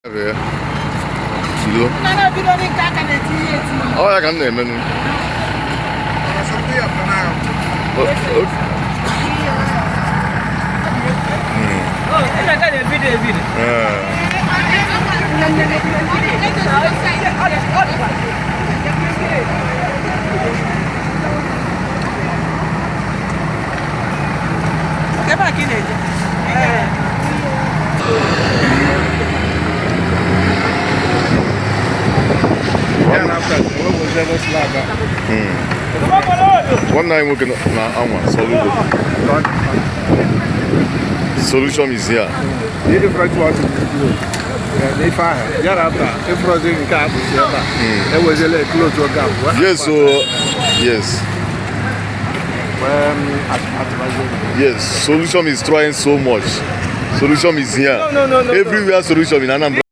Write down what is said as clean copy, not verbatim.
Ya. Ilo. Ọ ya ka m na-emenụ. Ee. Ebe a ka ị na-eje? Ya na after, ewepụzielu slab a. Nwanne anyị nwoke na anwa Soludo. Solution is here. Ihe different one to do. Na ife ahụ, ya na after, ịfụrọzi nke a bụzi ebe a. Eweziela close gap. Yes, so yes. Yes, Solution is trying so much. Solution is here. No, no, no, no. Everywhere solution in Anambra.